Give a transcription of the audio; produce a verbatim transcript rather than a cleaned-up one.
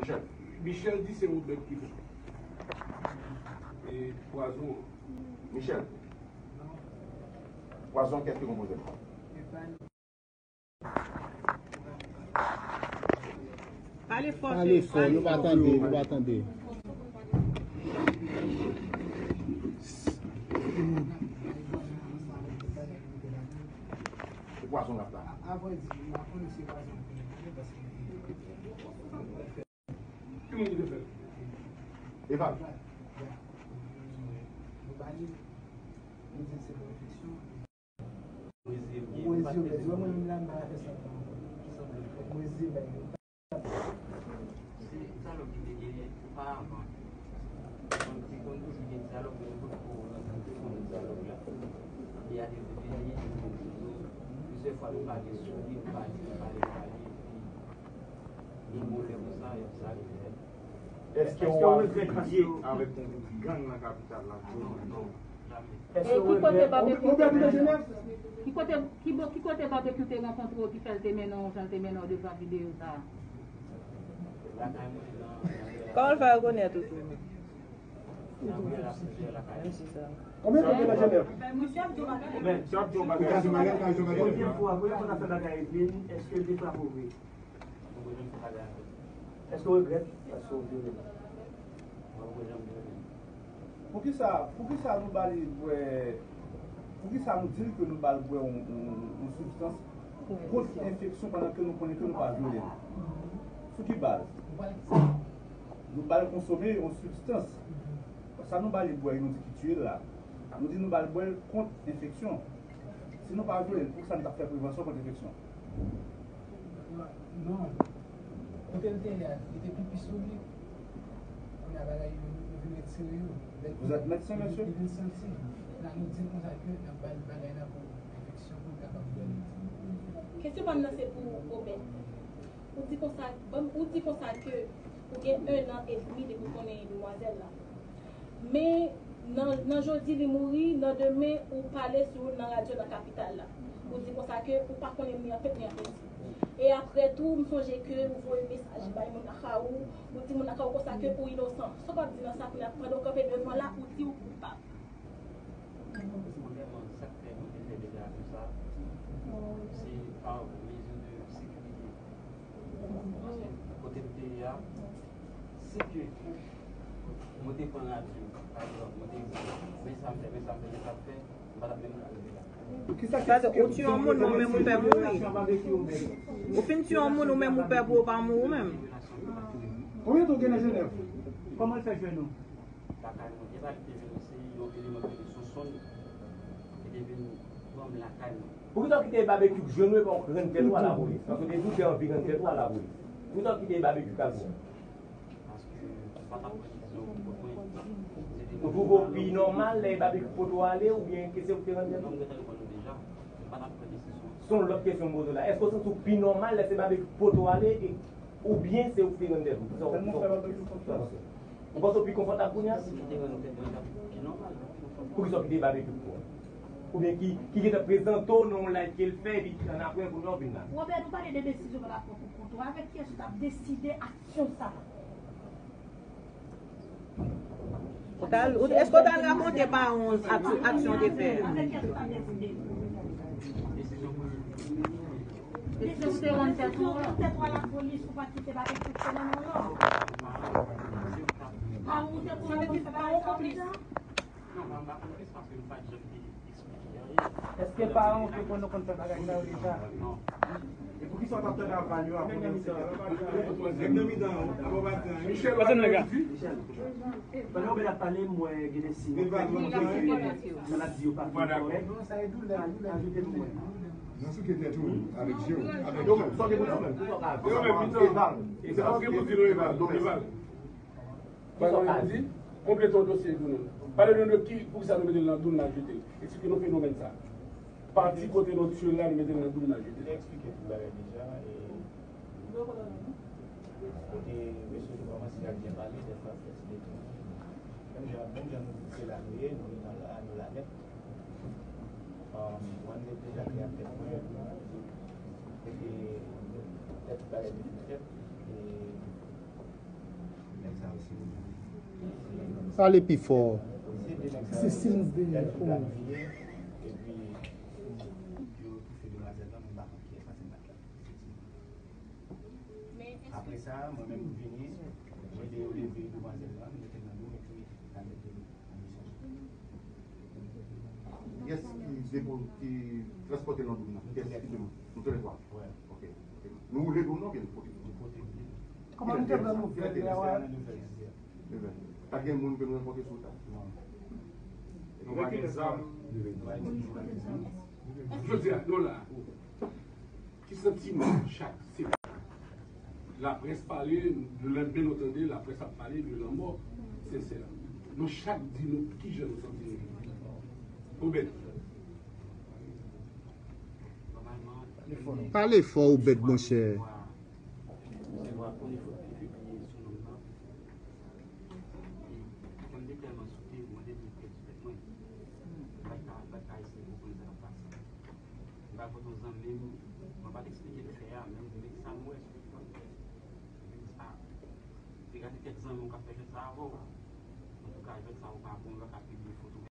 Michel. Michel di se Robert ki fè. E pwazon an. Michel. Pwazon an, kiyès ki konpoze l? Pale fò, Pale fò, nou pa tande, nou pa tande. Se pwazon l ap la. Ki moun ki te fè l? Eval. Se dyalòg ki te genyen oparavan. Konn, te konn toujou gen dyalòg, men nou potko rankontre pandan dyalòg la. E a te vini, plizyè fwa nou pale sou li, nou pale, nou pale, nou pale, epi gen yon lè konsa, sa rive fèt. Èske w ap fidye avèk yon gwoup gang nan kapital la? Non, non, jamè. E ki kote Babekyou te menm? Ki kote, ki bo-, ki kote Babekyou te rankontre w ki fè l te mennen w jan l te mennen w devan videyo sa a? Kòman l fè rekonèt ou tou? Menm si sa. Konbyen tan w gen nan Jenèv? Premye fwa, premye fwa n ap fè bagay epi, èske l te frape w vre? Èske w regrèt paske w vyole l? Poukisa, poukisa nou ba li bwè, poukisa nou di l ke nou ba l bwè yon, yon, yon sibstans kont enfeksyon pandan ke nou konnen ke nou pa vyole l? Sou ki baz? Nou ba l konsome yon sibstans. Sa nou ba li bwè, nou di ki tiye l la. Nou di nou ba l bwè l kont enfeksyon. Si nou pa vyole l, poukisa nou t ap fè prevansyon kont enfeksyon? Non. Kote l te ye a, li te pipi sou li. Kounye a bagay yo, yo vin retire yo. Vous êtes médecin, monsieur? Li vin santi. La nou di l konsa ke n ap ba l bagay la pou enfeksyon pou l kapab bwè l. Kesyon pa m nan se pou Obed. Ou di konsa, bon, ou di konsa ke ou gen un an et demi depi w konnen demwazèl la. Men nan, nan jodi li mouri, nan demen ou pale sou l nan radyo nan kapital la. Ou di konsa ke ou pa konnen ni an tèt ni an peti. E apre tou, m sonje ke ou voye mesaj bay moun nan Kawou, ou di moun nan Kawou konsa ke ou inosan. Sa w p ap di nan sa kounye a, pandan w kanpe devan la, ou di ou koupab? Premyèman, sa k fè nou te fè deklarasyon sa a, se pa mezi de sekirite. Paske kote m te ye a, si ke mwen te pran radyo, pa egzanp, mwen te di, men sa m fè, men sa m fè, men sa m fè, m pa t ap menm ka rive la. Sa se ou tiye yon moun, men ou menm ou pè mouri. Ou fin tiye yon moun, ou menm ou pè pou ou pa mouri ou menm. Konbyen tan w gen nan Jenèv? Kòman l fè jwenn ou? Lakay mwen. E pa li te vin, se yon eleman ki rele Sonsonn ki te vin pran m lakay mwen. Poukisa w kite Babekyou jwenn ou epi w rann tèt ou a lapolis? Paske w te di w te anvi rann tèt ou a lapolis. Poukisa w kite Babekyou k al pran w? Paske m pa t ap pran desizyon pou kont mwen. Se te... Ou twouve w pi nòmal lè Babekyou pote w ale oubyen ke se ou ki te rann tèt ou? Non, m gentan reponn ou deja. M pa t ap pran desizyon. Se yon lòt kesyon m poze w la. Èske w santi w pi nòmal lè se Babekyou ki pote w ale e, oubyen se ou ki te rann tèt ou? Kisa w, kisa w, kisa w panse? Ou panse w pi konfòtab kounye a? Si m te rann tèt mwen, li t ap pi nòmal. Poukisa w kite Babekyou pou w? Oubyen ki, ki gentan prezante w nan yon live ke l fè, epi annapre, kounye a w vin la? Robert, nou pale de desizyon pa rapò pou kont ou. Avèk kiyès ou t ap deside aksyon sa a? Ou t al, ou, èske w t al rakonte paran w ak-, aksyon w te fè a? Avèk kiyès ou t ap deside? Desizyon pou li. Desizyon pou te rann tèt ou a. Tèt ou a lapolis, ou pa kite Babekyou fè nan men w non. Paran w te konnen konn fè bagay sa yo deja? Non, m pa konplis paske m pa t janm te eksplike anyen. Èske paran w te konnen konn fè bagay sa yo deja? Non. E poukisa w t ap tande aval yo avan w te... Nèg nan mitan an, avan w pati an. Michel, pase m nèg la. Pandan w ap pale, m wè gen de siy. Maladi yo pa fin kòrèk. Ajoute pou mwen. Nan souke tèt ou avèk je w, avèk je w. Yo menm, yo menm, mitan an. Eval. Se paske pou di nou Eval. Donk, Eval. Pale nou di, konplete yon dosye pou nou. Pale nou de ki, poukisa nou mete l nan doum, n al jete l. Eksplike nou fenomèn sa a. Pati kote nou tiye l la, nou mete l nan doum, n al jete l. Eksplike tout bagay deja, e kote mesye yo kòmanse ap byen pale, dèfwa fè ti detounen. Menm jan, menm jan nou di se la nou ye, nou ye nan la, nou la nèt. Um, mwen, m te deja te ak tèt mwen, epi tèt bagay te fin fèt, e Pale pi fò. Se silans dèyè. Oh. Apre sa, mwen menm m vini, mwen ede yo leve demwazèl la, m mete l nan dlo m epi m al mete l nan misyon. Kiyès ki depo, ki transpòte nan dlo nan? Kiyès ki depo? Nou tou lè twa. Wè. Ok. Ok. Nou woule dlo nan oubyen nou pote? Nou pote l. Kòman nou te pran nouvèl la? Nan nouvèl. Pa t gen moun ke nou rankontre sou wout la? Non. Nou pa gen zam? Jodi a, nou la. Ki santiman chak se laprès pale, lelendemen nou tande laprès ap pale de lanmò Sensè. Nou chak di nou kijan nou santi nou. Obed. Pale fò, Obed, monchè. Kè m te tèlman sote, mwen te vin pèdi tèt mwen. M pa t ka, m pa t ka eseye konprann sa k ap pase. M pa kote yon zanmi m, mwen pa t eksplike l fè a, men m di, men sa m wè sou ekran. M di, a, te gade kèk zanmi w k ap fè jwèt sa avè w. Antouka, jwèt sa ou pa bon, ou pa ka pibliye foto.